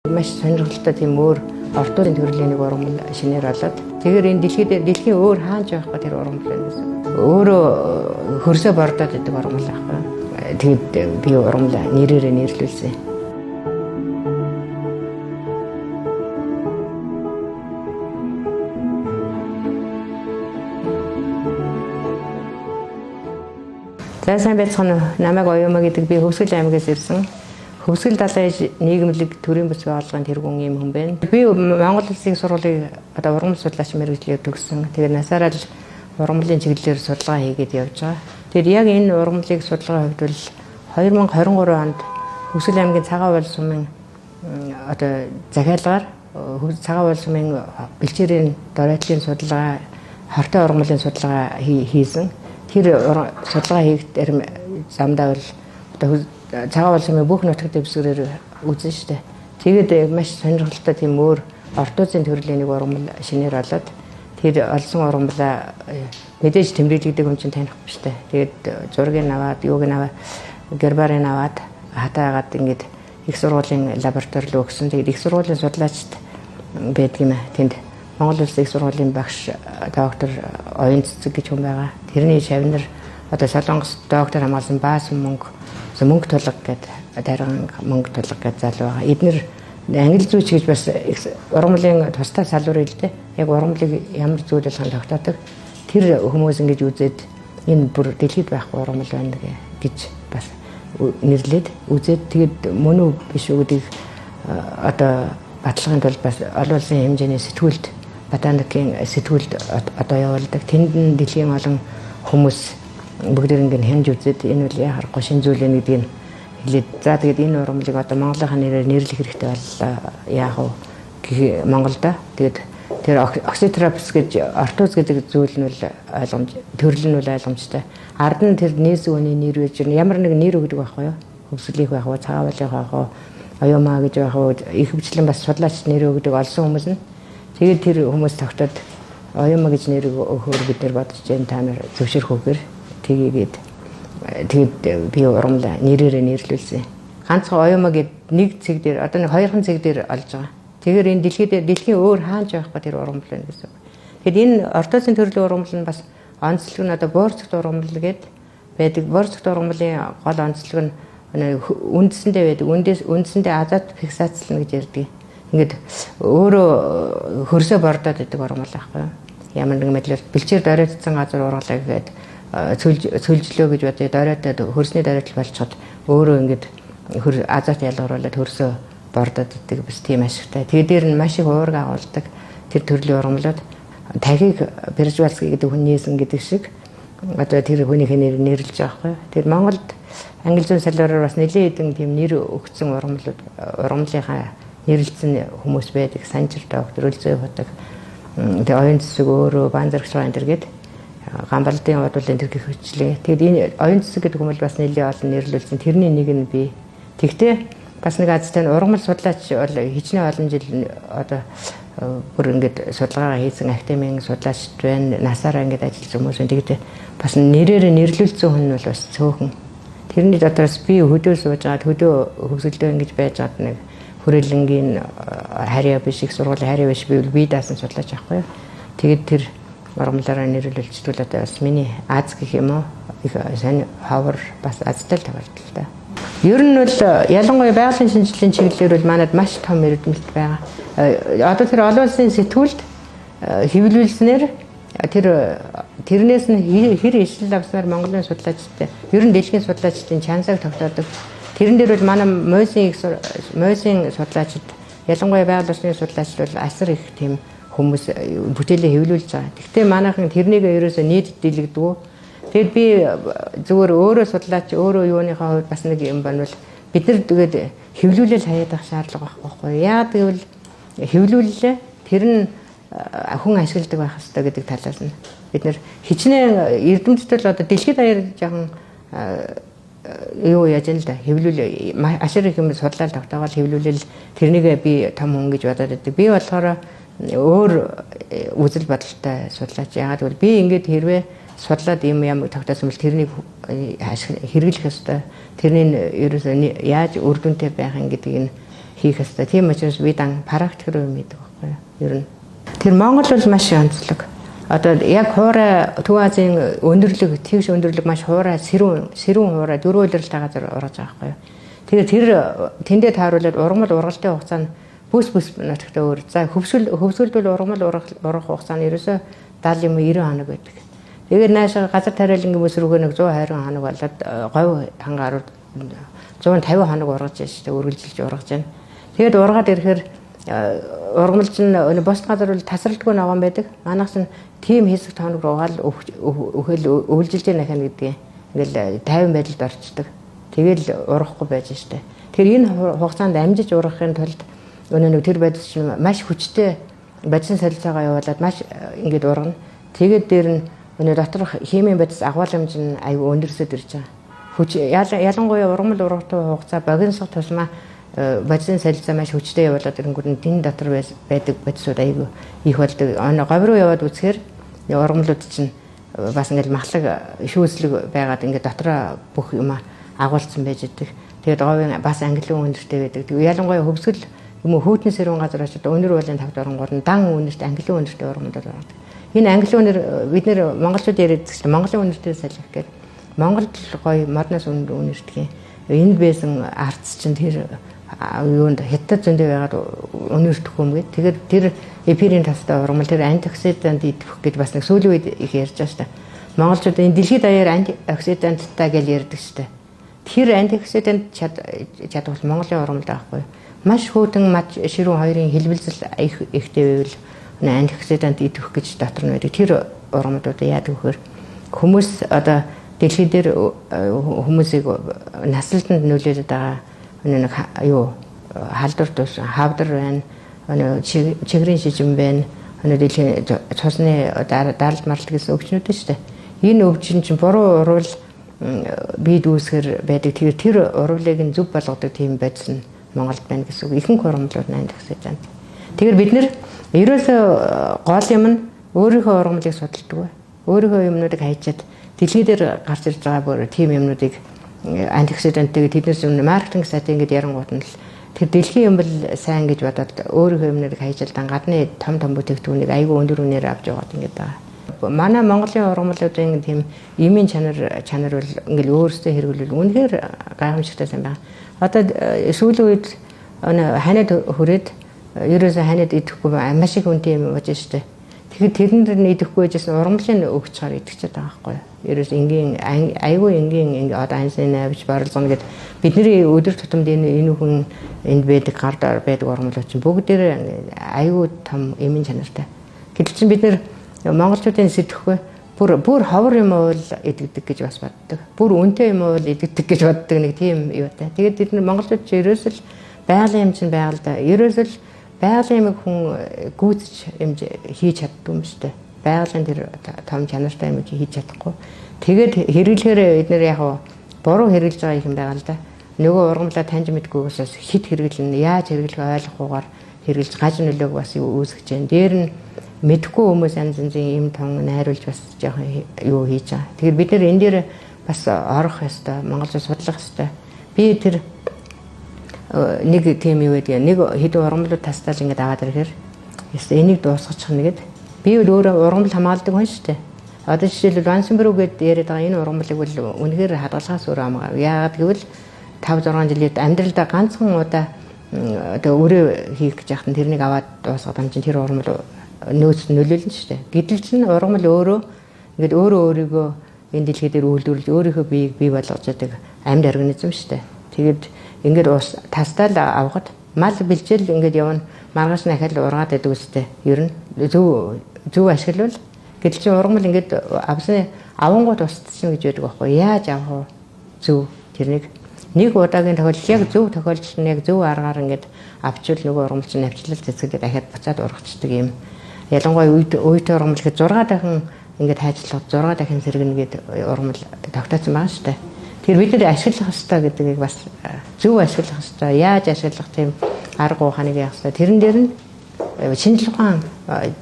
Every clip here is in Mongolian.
Маш сонирхолтой тийм өөр ортуудын төрлийн нэг ургамал шинээр болоод тэгэхээр энэ дэлхийд дэлхийн өөр хаанч байхгүй тэр ургамал байна гэсэн. Өөрөө хөрсөө бордоод идэг ургамал байхгүй. Тэгээд би ургамал нэрээрээ нэрлүүлсэн. За сайн байцгаана уу? Намайг Оюума гэдэг, би Хөвсгөл аймагаас ирсэн. Хөвсгөл далайн нийгэмлэг төрийн бүс байгууллагын тэргүүн юм хүн байна. Би Монгол Улсын сургуулийг одоо ургамал судлаач мэргэжлээр төгссөн. Тэгээд насаараа л ургамлын чиглэлээр судалгаа хийгээд явж байгаа. Тэгээд яг энэ ургамлыг судалгаа хувьд бол 2023 онд Хөвсгөл аймгийн Цагаан уул сумын одоо захиалгаар Цагаан уул сумын бэлчээрийн доройтлын судалгаа, хортой ургамлын судалгаа хийсэн. Тэр судалгаа хийх замдаа бол одоо Цагаан уул сумын бүх нутаг дэвсгэрээр үзэн штэ. Тэгээд маш сонирхолтой тийм өөр ортоозын төрлийн нэг ургамал шинээр болоод тэр олсон ургамлаа мэдээж тэмдэглэдэг хүн чинь танихгүй штэ. Тэгээд зургийг аваад, юуг нь аваад, гербарыг аваад хатаагаад ингээд их сургуулийн лаборатори руу өгсөн. Тэгээд их сургуулийн судлаачд байдаг юм. Тэнд Монгол Улсын их сургуулийн багш доктор Оюун Цэцэг гэж хүн байгаа. Тэрний шавнар одоо Солонгос доктор хамгаалсан Баасан мөнгө мөнгө тулга гэдэг дарган мөнгө тулга гэдэг залуу байгаа. Эднэр англи зүйч гэж бас ургамлын тусдаа салбар хэлдэг. Яг ургамлыг ямар зүйл болгон тогтоодог. Тэр хүмүүс ингэж үзээд энэ бүр дэлхийд байхгүй ургамал байна гэж бас нэрлээд үзээд тэгээд мөн үү биш үү гэдгийг одоо баталгын тулд бас олон улсын хэмжээний сэтгүүлд ботаникийн сэтгүүлд одоо явуулдаг. Тэнд нь дэлхийн олон хүмүүс бүгдээр ингэ хянж үзээд энэ бол яа харахгүй шин зүйл юм гэдгийг хэлээд, за тэгээд энэ ургамлыг одоо Монголынхаа нэрээр нэрлэх хэрэгтэй боллоо. Яах вэ? Монголда тэгээд тэр окситрапс гэж ортоз гэдэг зүйл нь бол ойлгомж, төрөл нь бол ойлгомжтой. Ард нь тэр нээсэн үний нэр байж ямар нэг нэр өгдөг байхгүй юу? Хөвсгөлийнх байх уу, Цагаан уулынх байх уу, Оюумаа гэж байх уу, их хвчлэн бас судлаач нэр өгдөг олсон хүмүүс нь. Тэгээд тэр хүмүүс тогтоод Оюума гэж нэр өгөхөөр бид нар бодож जैन та нар зөвшөөрөх үгээр тгийгээд тэгээд би ургамал нэрээрээ нэрлүүлсэн. Ганцхан Оюума гэд нэг цэг дээр одоо нэг хоёрхан цэг дээр олж байгаа. Тэгэхээр энэ дэлхийд дэлхийн өөр хаанч байхгүй тэр ургамал байна гэсэн. Тэгэд энэ ортосын төрлийн ургамал нь бас онцлог нь одоо буурцагт ургамал гээд байдаг. Буурцагт ургамлын гол онцлог нь үндсэндээ байдаг. Үндсэндээ азот фиксацлна гэж ярьдаг. Ингээд өөрөө хөрсөө бордоод байдаг ургамал байхгүй юу? Ямар нэгэн байдлаар бэлчээр доройтсон газар ургалаа гээд цөлжлөө гэж бодъё. Доройтоод хөрсний доройтол болчиход өөрөө ингээд азот ялгаруулад хөрсөө бордоод идэг бас тийм ашигтай. Тэгээ дээр нь маш их уурга агуулдаг тэр төрлийн ургамлууд тахийг Биржвалский гэдэг хүн нээсэн гэдэг шиг одоо тэр хүнийхээ нэр нэрлэж байгаа байхгүй. Тэр Монголд англи зүйн салбараар бас нэлээд хэдэн тийм нэр өгсөн ургамлууд ургамлынхаа нэрлэлсэн хүмүүс байдаг. Санжир доктор, Өлзий хутаг, тэгээ Оюун Цэцэг өөрөө, Баанзаргч энэ төр гээд Гамбалдын одуулын тэр гэх мэтлээ. Тэгээд энэ Оюун Цэцэг гэдэг хүмүүс бас нэлээд олон нэрлүүлсэн. Тэрний нэг нь би. Тэгтээ бас нэг азтай нь ургамал судлаач бол хичнээн олон жил одоо бүр ингээд судалгаагаа хийсэн академийн судлаачд байна. Насаараа ингээд ажилласан хүмүүс байна. Тэгтээ бас нэрээр нэрлүүлсэн хүн нь бол бас цөөхөн. Тэрний дотроос би хөдөө сууж байгаад хөдөө хөвсгөлдөө ингэж байж байгаад нэг хүрээлэнгийн харьяа биш, их сургуулийн харьяа биш, би бие даасан судлаач байхгүй юу. Тэгээд тэр ургамлаараа нэрлүүлчихвэл одоо бас миний аз гэх юм уу их сайн ховор бас азтай л тохиолдол та. Ер нь бол ялангуяа байгалийн шинжилгээний чиглэлээр бол манад маш том эрдэмтэд байгаа. Одоо тэр олон улсын сэтгүүлд хэвлүүлснээр тэрнээс нь хэр ишил авснаар Монголын судлаачдын ер нь дэлхийн судлаачдын чансаг тогтоодог. Тэрэн дээр бол манай мойсын судлаачид ялангуяа байгаль орчны судлаачид бол асар их тийм хүмүүс бүтээлээ хэвлүүлж байгаа. Гэхдээ манайхан тэрнийг ерөөсөө нийт дийлэгдэггүй. Тэгэд би зүгээр өөрөө судлаач өөрөө юуныхаа хувьд бас нэг юм байна бол бид нар тэгээд хэвлүүлэл хаяад байх шаардлага байхгүй байхгүй. Яагаад гэвэл хэвлүүллээ тэр нь хүн ашигладаг байх ёстой гэдэг талаас нь бид нар хичнээн эрдэмтдэл одоо дэлхийд даяар жоохон юу яаж юм л да хэвлүүл ашир их юм судлаа тогтоогоол хэвлүүлэл тэрнийг би том хүн гэж бодоод байдаг. Би болохоор өөр үзэл бодолтой судлаач. Яагаад гэвэл би ингээд хэрвээ судлаад юм юм тогтоосон бол тэрнийг хэрэглэх ёстой. Тэрний ерөөсөө яаж үр дүнтэй байх юм гэдгийг нь хийх ёстой. Тийм учраас би дан практик руу юм хийдэг байхгүй юу? Ер нь. Тэр Монгол бол маш онцлог. Одоо яг хуурай Төв Азийн өндөрлөг, тэгш өндөрлөг маш хуурай сэрүүн сэрүүн хуурай дөрвөн улиралтай газар ургаж байгаа байхгүй юу? Тэгээд тэр тэндээ тааруулаад ургамал ургалтын хугацаа нь бүс бүс нутагт өөр. За, хөвсгөлд бол ургамал ургах хугацаа нь ерөөсөө 70 юм 90 хоног байдаг. Тэгээд наашаа газар тариалангийн бүс рүүгээ нэг 120 хоног болоод говь хангаарууд 150 хоног ургаж байна шүү дээ. Үргэлжилж ургаж байна. Тэгээд ургаад ирэхээр ургамалж нь бус газар бол тасралтгүй ногоон байдаг. Манайх нь тийм хэсэг тоног руугаал өхөл өвлжилж нахна гэдгийг ингээл 50 байдалд орчдөг. Тэгэл урахгүй байж штэ. Тэгэхээр энэ хугацаанд амжиж ургахын тулд өнөө нэг тэр бодис чинь маш хүчтэй бодисын солилцоогоо явуулаад маш ингээд ургана. Тэгээд дээр нь өнөө доторх химийн бодис агуулмж нь аюу өндөрсөд ирж байгаа. Хүч ялангуяа ургамал ургах хугацаа богиносох тусмаа бодисын солилцоо маш хүчтэй явуулаад ирэнгүүт нь тэн дотор байдаг бодисууд аюу их болдог. Говь руу яваад үзэхээр ургамлууд чинь бас ингээл махлаг шүүслэг байгаад ингээд дотроо бүх юм агуулсан байж идэг. Тэгээд говийн бас ангилан өндөртэй байдаг. Тэгээд ялангуяа хөвсгөл юм уу хүйтэн сэрүүн газар очоод өнөр уулын тавд оронгууд нь дан үнэрт ангилан өндөртэй ургамлууд ордог. Энэ ангилан үнэр бид нэр монголчууд яриад байсан чинь Монголын үнэртэй салхи гэдэг. Монголд гоё модноос үнэр үнэртгий. Энд байсан арц чинь тэр юунд хятад зөндөө байгаад үнэртэх юм гээд. Тэгээд тэр эпирийн тастай ургамал тэр антиоксидант идэх гэж бас нэг сүүлийн үед их ярьж байгаа шүү дээ. Монголчууд энэ дэлхийд даяар антиоксиданттай гэж ярьдаг шүү дээ. Тэр антиоксидант чадвал Монголын ургамал байхгүй. Маш хөтөн мад ширүүн хоёрын хэлбэлзэл их ихтэй байвал антиоксидант идэх гэж дотор нь байдаг. Тэр ургамлуудаа яадаг вөхөр хүмүүс одоо дэлхий дээр хүмүүсийг наслалтанд нөлөөлөд байгаа нэг юу халдвар тус хавдар байна, чигрийн шижин байна, дэлхийн цусны даралт маралт гэсэн өвчнүүд нь шүү дээ. Энэ өвчин чинь буруу урвал бие дүүсгэр байдаг. Тэр урвалыг нь зөв болгодог тийм бодис нь Монголд байна гэсэн үг. Ихэнх ургамлууд антиоксидант. Тэгэхээр бид нэр ерөөсөө гол юм нь өөрийнхөө ургамлыг судалдаг. Өөрийнхөө юмнуудыг хайчаад дэлхий дээр гарч ирж байгаа бүр тийм юмнуудыг антиоксидантыг тэднээс юм маркетинг стратеги ингээд ярангуут нь л тэр дэлхийн юм бол сайн гэж бодоод өөрийнхөө юмнуудыг хайчаал дан гадны том том бүтээгдэхүүнийг айгүй өндөр үнээр авч яваад ингээд байгаа. Манай Монголын ургамлуудын тийм эмийн чанар бол ингээл өөрсдөө хэрэглүүл үнэхээр гайхамшигтай сайн байна. Одоо сүүлийн үед ханиад хүрээд ерөөсөө ханиад идэхгүй маш их үнэтэй юм болж штэ. Тэгэхээр тэрэнд нь идэхгүй байжсэн ургамлын өгч чаар идэхчээд байгаа байхгүй юу. Ерөөс энгийн айгүй энгийн ингээ одоо ансын навж боролцооно гэд бидний өдөр тутамд энэ хүн энд байдаг гард байдаг ургамлууд чинь бүгдээр айгүй том эмийн чанартай. Гэтэл чинь бид нэр монголчуудын сэтгэхгүй бүр ховор юм уул идэгдэг гэж бас боддог. Бүр үнэтэй юм уул идэгдэг гэж боддог нэг тийм юутай. Тэгээд бид нар монголчууд ч ерөөсөө л байгалийн юм чинь байгаль да. Ерөөсөө л байгалийн юмыг хүн гүйцэж юм хийж чаддгүй юм шүү дээ. Байгалийн тэр том чанартай юм хийж чадахгүй. Тэгээд хэрэглэхээр бид нэр яг буруу хэрэглэж байгаа юм байгаа л да. Нөгөө ургамлаа таньж мэдгүйгээс хит хэрэглэн яаж хэрэглэх ойлгохгүйгээр хэрэглэж гаж нөлөөг бас үүсгэж байна. Дээр нь мэдхгүй хүмүүс янз янзын юм тон найруулж бас жоохон юу хийж байгаа. Тэгэхээр бид нэр энэ дээр бас орох ёстой, монголчууд судлах ёстой. Би тэр нэг тийм юу гэдэг нэг хэдэн ургамлууд тастаал ингээд аваад ирэхээр ёстой энийг дуусгачих нэгэд би бол өөрөө ургамал хамгаалдаг хүн шүү дээ. Одоо жишээлбэл Вансенбрүү гэдээ яриад байгаа энэ ургамлыг бол үнэхээр хадгалахаас өөр амгаа. Яагаад гэвэл 5 6 жилийн амьдралдаа ганцхан удаа одоо өрөө хийх гэж яхад тэрнийг аваад дуусгаад ам чинь тэр ургамал нөөц нөлөөлнө шүү дээ. Гэтэл чинь ургамал өөрөө ингээд өөрөө өөрийгөө энэ дэлхий дээр үйлдвэрлэж өөрийнхөө биеийг бий болгож яадаг амьд организм шүү дээ. Тэгээд ингээд ус тастаа л авахад мал бэлжэл ингээд явна маргааш нахал ургаад байдаг үстэй. Ер нь зөв ашиглавал гэтэл чинь ургамал ингээд авсны авангууд устчихна гэж байдаг байхгүй. Яаж авах вэ? Зөв тэрнийг нэг удаагийн тохиолдол яг зөв тохиолдолд нь яг зөв аргаар ингээд авчвал нөгөө ургамал чинь навчлал цэцгэлээ дахиад буцаад ургацдаг юм. Ялангуяа үетэй ургамал гэхэд 6 дахин ингээд хайчлах 6 дахин сэргэнэ гээд ургамал тогтооцсон байгаа шүү дээ. Тэр бид нэр ашиглах ёстой гэдгийг бас зөв ашиглах ёстой. Яаж ашиглах тийм арга ухааныг яах ёстой. Тэрэн дээр нь шинжлэх ухаан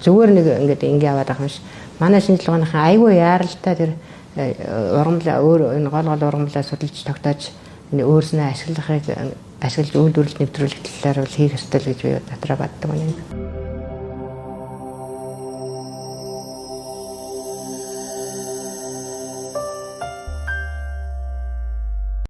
зүгээр нэг ингээд ингээ аваад байгаа юм шиг. Манай шинжлэх ухааныхан айгүй яаралтай тэр ургамлаа өөр энэ гол гол ургамлаа судалж тогтоож өөрснөө ашиглахыг ашиглаж, үйлдвэрлэл, нэвтрүүлэх талаар бол хийх ёстой л гэж би дотроо боддог байна.